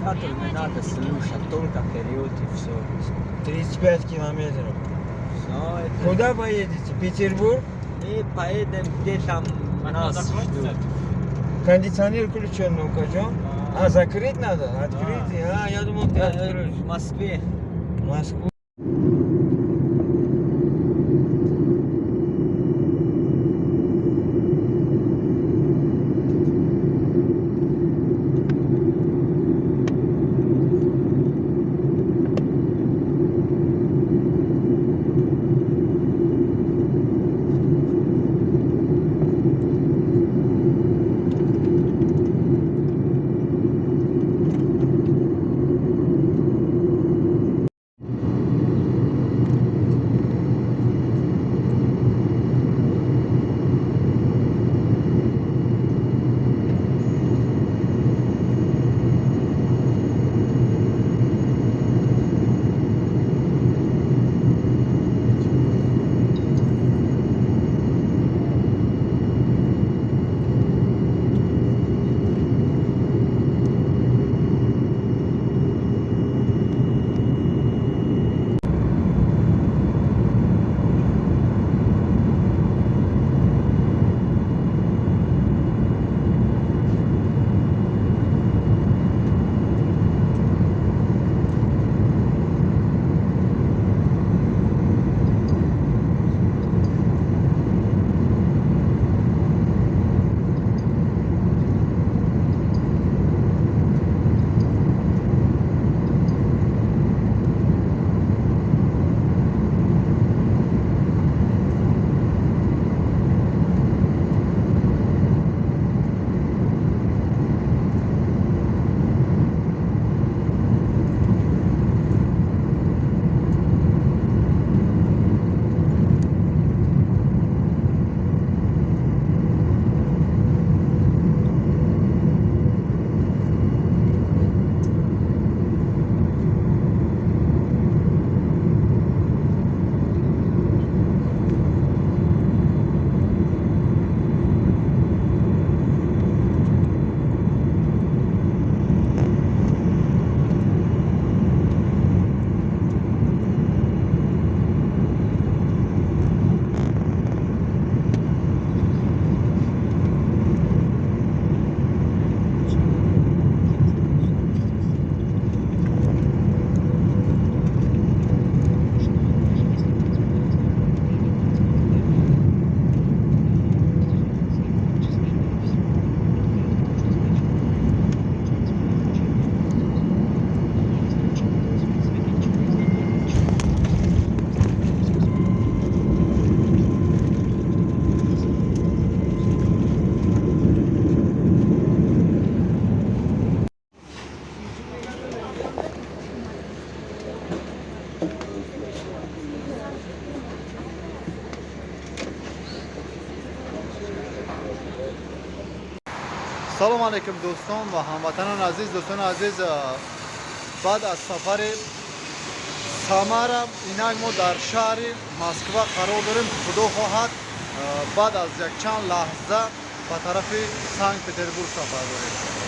Навигатор не надо слушать, только вперед и все. 35 километров. Все это. Куда поедете? Петербург? Мы поедем, где там нас ждут. Кондиционер включен, ну-ка. А, закрыть надо? Открыть? А, я думал, ты откроешь. В Москве. Москву. Салом алейкум, дӯстон ва ҳамватанони азиз. Дӯстони азиз, баъд аз сафари Самара инак мо дар шаҳри Москва қарор дорем. Худо хоҳад, баъд аз якчанд лаҳза ба тарафи Санкт Петербург сафар дорем.